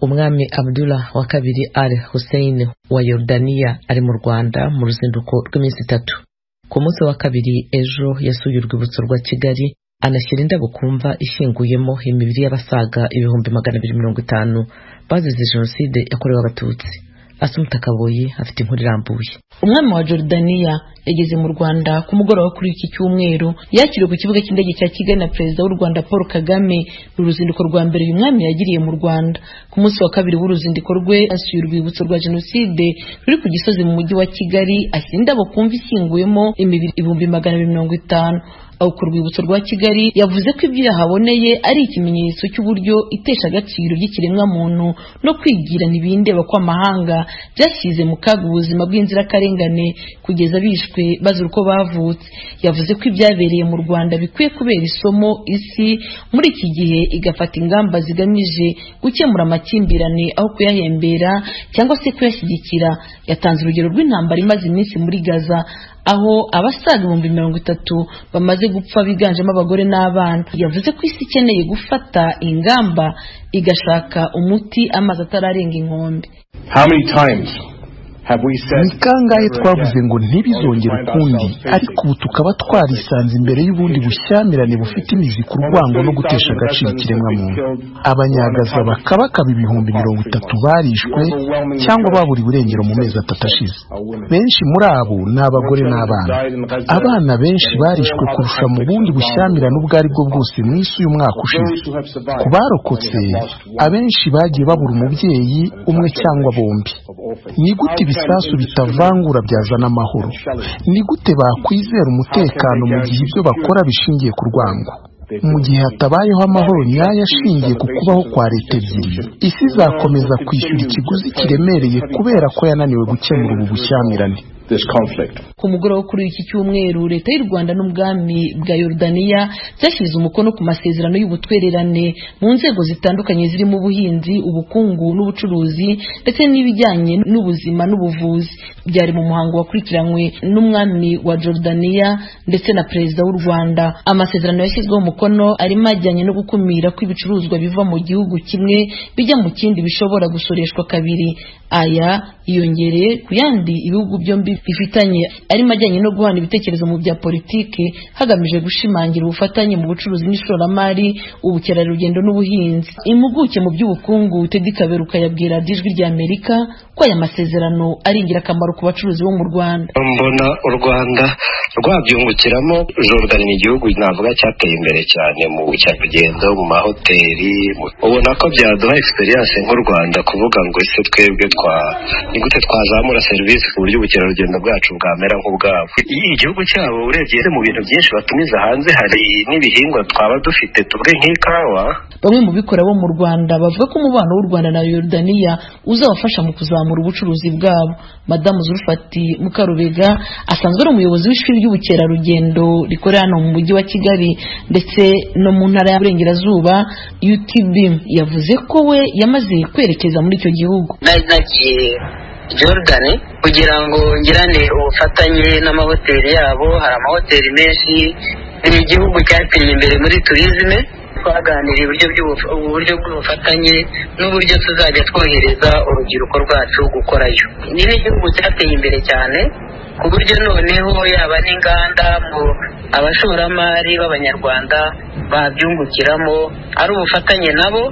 Umwami Abdullah wa kabiri Al Hussein wa Yorodaniya ari mu Rwanda mu ruzinduko rw'iminsi 3. Ku munsi wa kabiri ejo yasuye urwibutso rwa Kigali anashyira indabo ku mva ishyinguyemo imibiri y'abasaga 250,000 bazize Jenoside yakorewe Abatutsi. Asumta Kaboyi afite inkuru irambuye. Umwami wa Jordania yageze mu Rwanda ku mugoroba kuri iki cyumweru, yakiriwe ku kibuga cy'indege cya Kigali na Perezida w'u Rwanda Paul Kagame. Ni uruzinduko rwa mbere uyu mwami yagiriye mu Rwanda. Ku munsi wa kabiri w'uruzinduko rwe asuye urwibutso rwa Jenoside ruri ku Gisozi mu mujyi wa Kigali, ashyira indabo ku mva ishyinguyemo imibiri 250,000. Aho ku rwibutso rwa Kigali yavuze ko ibyo yahaboneye ari ikimenyetso cy'uburyo itesha agaciro ry'ikiremwamuntu no kwigira ntibindeba kw'amahanga byashyize mu kaga ubuzima bw'inzirakarengane kugeza bishwe bazira uko bavutse. Yavuze ko ibyabereye mu Rwanda bikwiye kubera isomo isi muri iki gihe, igafata ingamba zigamije gukemura amakimbirane aho kuyahembera cyangwa se kuyashyigikira. Yatanze urugero rw'intambara imaze iminsi muri Gaza, aho abasaga 30,000 bamaze gupfa biganjemo abagore n'abana. Yavuze ko isi ikeneye gufata ingamba igashaka umuti amazi atararenga inkombe. Ni kangahe twavuze ngo ntibizongere ukundi, ariko ubu tukaba twarisanze imbere y'ubundi bushyamirane bufite imizi ku rwango no gutesha agaciro ikiremwamuntu. Abanyagaza bakabakaba 30,000 barishwe cyangwa baburiwe irengero mu mezi 3 ashize. Benshi muri abo ni abagore n'abana. Abana benshi barishwe kurusha mu bundi bushyamirane ubwo ari bwo bwose mu isi uyu mwaka ushize. Ku barokotse, abenshi bagiye babura umubyeyi umwe cyangwa bombi. Ni gute ibisasu bitavangura byazana amahoro? Ni gute bakwizera umutekano mu gihe ibyo bakora bishingiye ku rwango? Mu gihe hatabayeho amahoro nyayo ashingiye ku kubaho kwa leta ebyiri, isi izakomeza kwishyura ikiguzi kiremereye kubera ko yananiwe gukemura ubu bushyamirane. Ku mugoroba kuri iki cyumweru, Leta y'u Rwanda n'ubwami bwa Yorodaniya byashyize umukono ku masezerano y'ubutwererane mu nzego zitandukanye zirimo ubuhinzi, ubukungu n'ubucuruzi ndetse n'ibijyanye n'ubuzima n'ubuvuzi. Byari mu muhango wakurikiranywe n'umwami wa Jordania ndetse na Perezida w'u Rwanda. Amasezerano yashyizweho umukono arimo ajyanye no gukumira ko ibicuruzwa biva mu gihugu kimwe bijya mu kindi bishobora gusoreshwa kabiri. Aya yiyongereye ku yandi ibihugu byombi bifitanye arimo ajyanye no guhana ibitekerezo mu bya politiki hagamijwe gushimangira ubufatanye mu bucuruzi n'ishoramari, ubukerarugendo n'ubuhinzi. Impuguke mu by'ubukungu Teddy Kaberuka yabwira Ijwi rya Amerika ko aya masezerano ari ingirakamaro ku bacuruzi bo mu Rwanda. Mbona u Rwanda rwabyungukiramo. Jordan ni igihugu navuga cyateye imbere cyane mu bukerarugendo, mu mahoteli. Ubona ko byaduha experience nk'u Rwanda kuvuga ngo ese twebwe ni gute twazamura serivisi ku buryo ubukerarugendo bwacu bwamera nk'ubwabo. Igihugu cyabo urebye mu bintu byinshi batumiza hanze, hari n'ibihingwa twaba dufite tuvuge nk'ikawa. Bamwe mu bikora bo mu Rwanda bavuga ko umubano w'u Rwanda na Yorodaniya uzabafasha mu kuzamura ubucuruzi bwabo. Madamu Zulfati Mukarubega asanzwe ari umuyobozi w'ishuri ry'ubukerarugendo rikorera hano mu mujyi wa Kigali ndetse no mu ntara y'Uburengerazuba UTB, yavuze ko we yamaze kwerekeza muri icyo gihugu. Nagiye Jordan kugira ngo ngirane ubufatanye n'amahoteli yabo. Hari amahoteli menshi, ni igihugu cyateye imbere muri turizme. Twaganiriye uburyo bw'ubufatanye n'uburyo tuzajya twohereza urubyiruko rwacu gukorayo. Ni n'igihugu cyateye imbere cyane ku buryo noneho yaba n'inganda mu abashoramari b'Abanyarwanda babyungukiramo, ari ubufatanye nabo,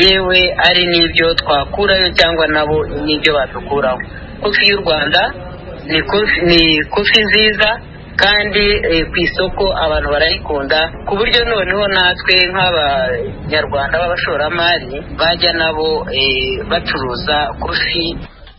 yewe ari n'ibyo twakurayo cyangwa nabo n'ibyo badukuraho. Kofi y'u Rwanda ni kofi nziza kandi ku isoko abantu barayikunda, ku buryo noneho natwe nk'Abanyarwanda b'abashoramari bajya nabo bacuruza kofi.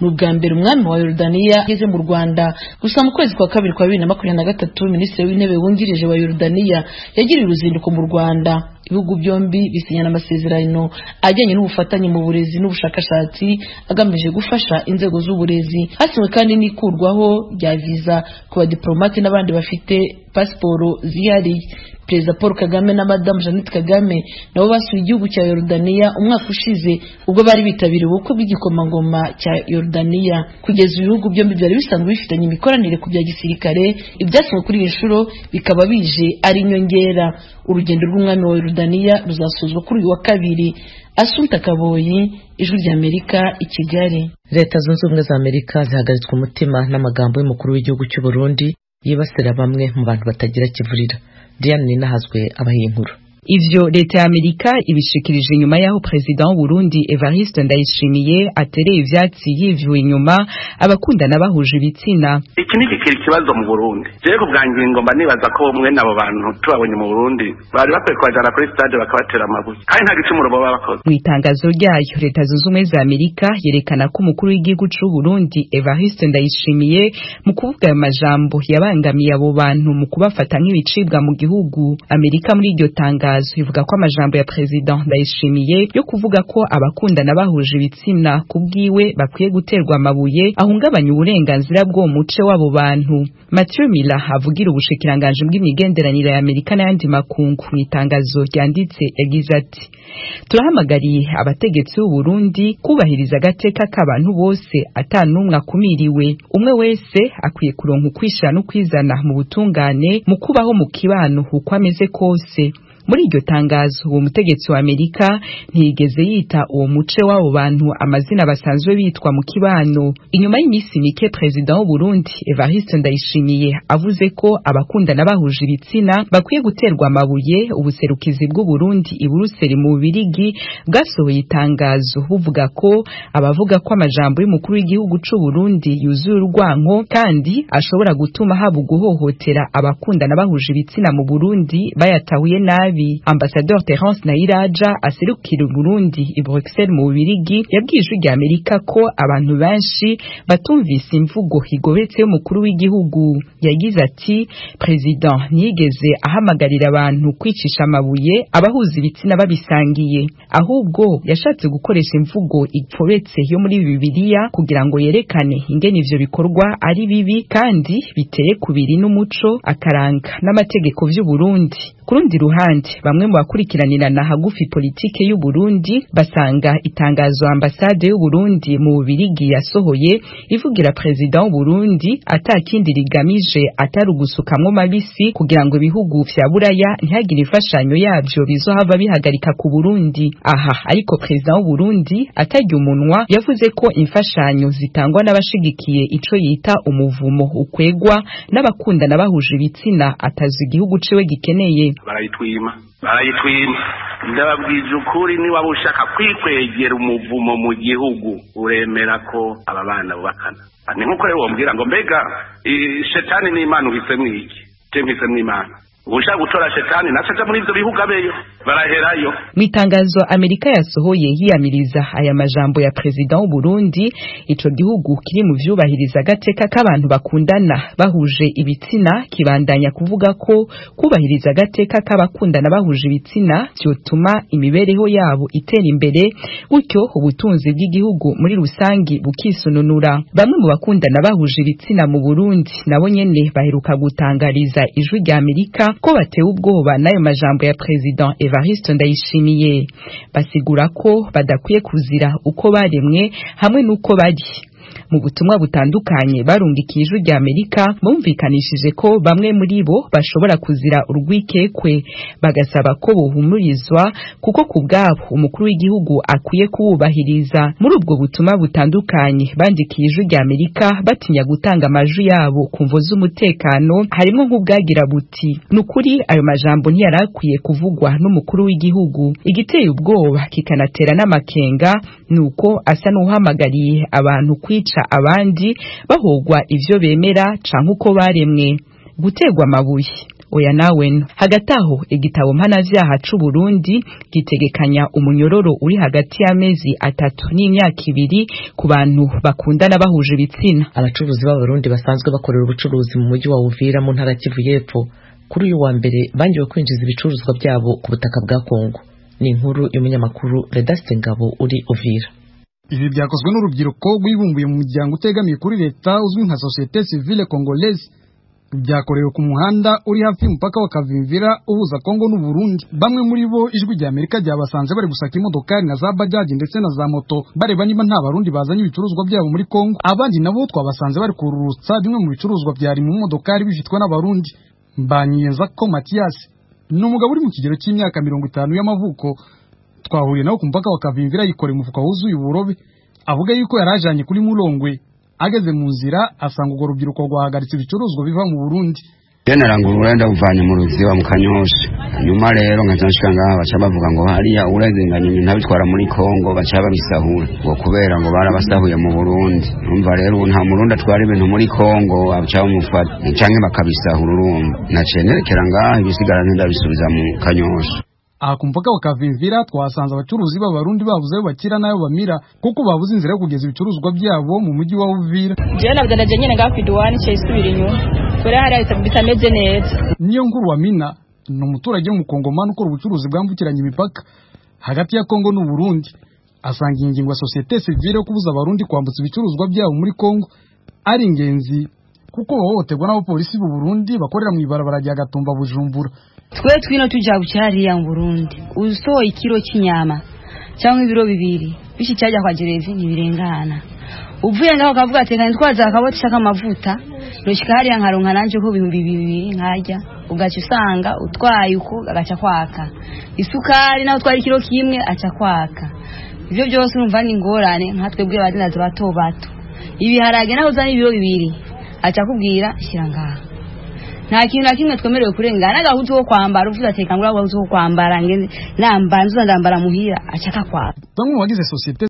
Ni ubwa mbere umwami wa Yorodaniya ageze mu Rwanda. Gusa mu kwezi kwa kabiri kwa 2023, Minisitiri w'Intebe wungirije wa Yorodaniya yagiriye uruzinduko mu Rwanda. Ibihugu byombi bisinyana amasezerano ajyanye n'ubufatanye mu burezi n'ubushakashatsi agamije gufasha inzego z'uburezi. Hasinywe kandi n'ikurwaho rya viza ku badiplomate n'abandi bafite pasiporo zihariye. Perezida Paul Kagame na Madamu Jeannette Kagame nabo basuye igihugu cya Yorodaniya umwaka ushize ubwo bari bitabiriye ubukwe bw'igikomangoma cya Yorodaniya. Kugeza ibihugu byombi byari bisanzwe bifitanye imikoranire ku bya gisirikare, ibyasinywe kuri iyi nshuro bikaba bije ari inyongera. Urugendo rw'umwami wa Yorodaniya ruzasozwa kuri uyu wa kabiri. Assunta Kaboyi, Ijwi ry'Amerika, i Kigali. Leta Zunze Ubumwe za Amerika zihagaritswe umutima n'amagambo y'umukuru w'igihugu cy'u Burundi yibasira bamwe mu bantu batagira kivurira. Diane Ninahazwe abahiye inkuru. Ivyo leta ya Amerika ibishikirije nyuma yaho president w'u Burundi Evariste Ndayishimiye atereye ivyatsi yivuye inyuma abakundana bahuje ibitsina. Iki ni kikiri ikibazo mu Burundi. Jewe ku bwanjye ngomba nibaza ko mwene abo bantu tubabonye mu Burundi bari bakwiye kubajana kuri stade bakabatera amabuye, kandi nta gicumuro baba bakoze. Mu itangazo ryayo leta zunze ubumwe za Amerika yerekana ko umukuru w'igihugu c'u Burundi Evariste Ndayishimiye mu kuvuga ayo majambo yabangamiye abo bantu mu kubafata nk'ibicibwa mu gihugu. Amerika muri iryo tangazo ivuga ko amajambo ya president Ndayishimiye yo kuvuga ko abakundana bahuje ibitsina kubwiwe bakwiye guterwa amabuye ahungabanya uburenganzira bw'uwo muce w'abo bantu. Mathieu Miller avugira ubushikiranganje bw'imigenderanire ya Amerika n'ayandi makungu mu itangazo ryanditse yagize ati: turahamagariye abategetsi b'u Burundi kubahiriza agateka k'abantu bose ata n'umwe akumiriwe. Umwe wese akwiye kuronka ukwishira no kwizana mu butungane mu kubaho mu kibano uko ameze kose. Muri iryo tangazo uwo mutegetsi wa Amerika ntiyigeze yita uwo muce w'abo bantu amazina basanzwe bitwa mu kibano. Inyuma y'imisi mike president w'u Burundi Evariste Ndayishimiye avuze ko abakundana bahuje ibitsina bakwiye guterwa amabuye, ubuserukizi bw'u Burundi i Buruseli mu Bubirigi bwasohoye itangazo buvuga ko abavuga ko amajambo y'umukuru w'igihugu c'u Burundi yuzuye urwanko kandi ashobora gutuma haba uguhohotera abakundana bahuje ibitsina mu Burundi bayatahuye nabi. Ambassadeur Terence Nairaja aserukira Burundi i Bruxelles mu Bubirigi yabwiye Ijwi rya Amerika ko abantu benshi batumvise imvugo igobetse y'umukuru w'igihugu. Yagize ati: President ntiyigeze ahamagarira abantu kwicisha amabuye abahuza ibitsina babisangiye, ahubwo yashatse gukoresha imvugo ipfobetse yo muri Bibiliya kugira ngo yerekane ingene ivyo bikorwa ari bibi kandi biteye kubiri n'umuco, akaranga n'amategeko vy'u Burundi. Kurundi ruhande bamwe mu bakurikiranirana hagufi politike y'u Burundi basanga itangazo ambasade y'u Burundi mu Bubirigi yasohoye ivugira president w'u Burundi atakindi rigamije atari ugusukamwo mabisi kugira ngo ibihugu vya Buraya ntihagire imfashanyo yavyo bizohava bihagarika ku Burundi. Aha ariko president w'u Burundi atarya umunwa yavuze ko imfashanyo zitangwa n'abashigikiye ico yita umuvumo ukwegwa n'abakundana bahuje ibitsina atazi igihugu ciwe gikeneye. Barayitwima, ndababwiza ukuri, niba ushaka kwikwegera umuvumo mu gihugu uremera ko aba bana bubakana. Ni nkuko rero wombwira ngo mbega shetani n'Imana uhisemwo iki? Je mpisemwo Imana. Ushaka gutora shetani nacaja muri ivyo bihugu abeyo baraherayo. Mu itangazo Amerika yasohoye yiyamiriza aya majambo ya president w'u Burundi, ico gihugu kiri mu vyubahiriza agateka k'abantu bakundana bahuje ibitsina kibandanya kuvuga ko kubahiriza agateka k'abakundana bahuje ibitsina vyotuma imibereho yabo itera imbere, gutyo ubutunzi bw'igihugu muri rusangi bukisununura. Bamwe mu bakundana bahuje ibitsina mu Burundi nabo nyene baheruka gutangariza Ijwi rya Amerika ko batewe ubwoba n'ayo majambo ya president Evariste Ndayishimiye. Basigura ko badakwiye kuzira uko baremwe hamwe n'uko bari. Mu butumwa butandukanye barungikiye Ijwi rya Amerika bumvikanishije ko bamwe muri bo bashobora kuzira urwikekwe, bagasaba ko bohumurizwa kuko ku bwabo umukuru w'igihugu akwiye kuwubahiriza. Muri ubwo butumwa butandukanye bandikiye Ijwi rya Amerika batinya gutanga amajwi yabo ku mvo z'umutekano, harimo nk'ubwagira buti: nukuri ayo majambo ntiyari akwiye kuvugwa n'umukuru w'igihugu. Igiteye ubwoba kikanatera n'amakenga nuko asa n'uhamagariye abantu kwica abandi bahogwa ivyo bemera canke uko baremwe, gutegwa amabuye. Oya nawe no. Hagati aho igitabo mpanavyaha c'u Burundi gitegekanya umunyororo uri hagati y'amezi 3 n'imyaka 2 ku bantu bakundana bahuje ibitsina. Abacuruzi b'Abarundi basanzwe bakorera ubucuruzi mu mujyi wa Uvira mu ntara Kivu y'Epfo kuri uyu wa mbere bangiwe kwinjiza ibicuruzwa byabo ku butaka bwa Kongo. Ni inkuru y'umunyamakuru Vedaste Ngabo uri Uvira. Ibi byakozwe n'urubyiruko rwibumbuye mu muryango utegamiye kuri leta uzwi nka Société Civile Congolaise. Byakorewe ku muhanda uri hafi y'umupaka wa Kavimvira uhuza Kongo n'u Burundi. Bamwe muri bo Ijwi rya Amerika ryabasanze bari gusaka imodokari na za bajaji ndetse na za moto bareba niba nta Barundi bazanye ibicuruzwa byabo muri Kongo. Abandi nabo twabasanze bari kururutsa bimwe mu bicuruzwa byari mu modokari bifitwe n'Abarundi. Mbanyiyeza ko Mathias Ni umugabo uri mu kigero cy'imyaka 50 y'amavuko. Twahuriye nawe ku mupaka wa Kavimvira yikoreye umufuka wuzuye uburobe, avuga yuko yarajanye kuri Murongwe. Ageze mu nzira asanga urwo rubyiruko rwahagaritse ibicuruzwa biva mu Burundi. Narangura ndawuvanye mu Ruziba mu Kanyosha, nyuma rero nkaca nshika ngaha baca bavuga ngo hariya urenganya ibintu abitwara muri Kongo baca babisahura, ngo kubera ngo barabasahuye mu Burundi. Urumva rero ubu nta Murundi atwara ibintu muri Kongo baca bamufata canke bakabisahura. Urumva naciye nerekera ngaha, ibisigara ntindabisubiza mu Kanyosha. Aha ku mupaka wa Kavimvira twahasanze abacuruzi b'Abarundi babuze ayo bakira n'ayo bamira, kuko babuze inzira yo kugeza ibicuruzwa byabo mu mujyi wa Uvira. Jewe nabudandaje nyene ngaha kw'iduwani nciye isubira inyuma kubera hariya bitameze neza. Niyo nkuru wa Mina ni umuturage w'umukongomani ukora ubucuruzi bwambukiranya imipaka hagati ya Kongo n'u Burundi. Asanga iyi ngingo ya sosiyete sivile yo kubuza Abarundi kwambutsa ibicuruzwa byabo muri Kongo ari ingenzi, kuko bahohoterwa n'abapolisi b'u Burundi bakorera mu ibarabara rya Gatumba Bujumbura. Twe twino tuja hariya mu Burundi, usohoye ikiro cy'inyama cyangwa ibiro 2 bishi cyajya kwa Gerezi ntibirengana. Uvuye ngaho ukavuga ati kandi twaza akaboti shaka amavuta rushika hariya nkaronka nanje ko 2000 nkajya, ugaca usanga utwaye uko agaca kwaka isukari, naho twari ikiro kimwe aca kwaka. Ivyo byose urumva ni ingorane nka twebwe abadinazi bato bato. Ibiharage naho uzana ibiro 2 aca kubwira shyira ngaha. Nta kintu na kimwe twemerewe kurengana, n'agahuzu ko kwambara uvuze ati kangura agahuzu ko kwambara ngende namba nzuza ndambara muhira aca kakwaka. Bamwe mu bagize sosiyete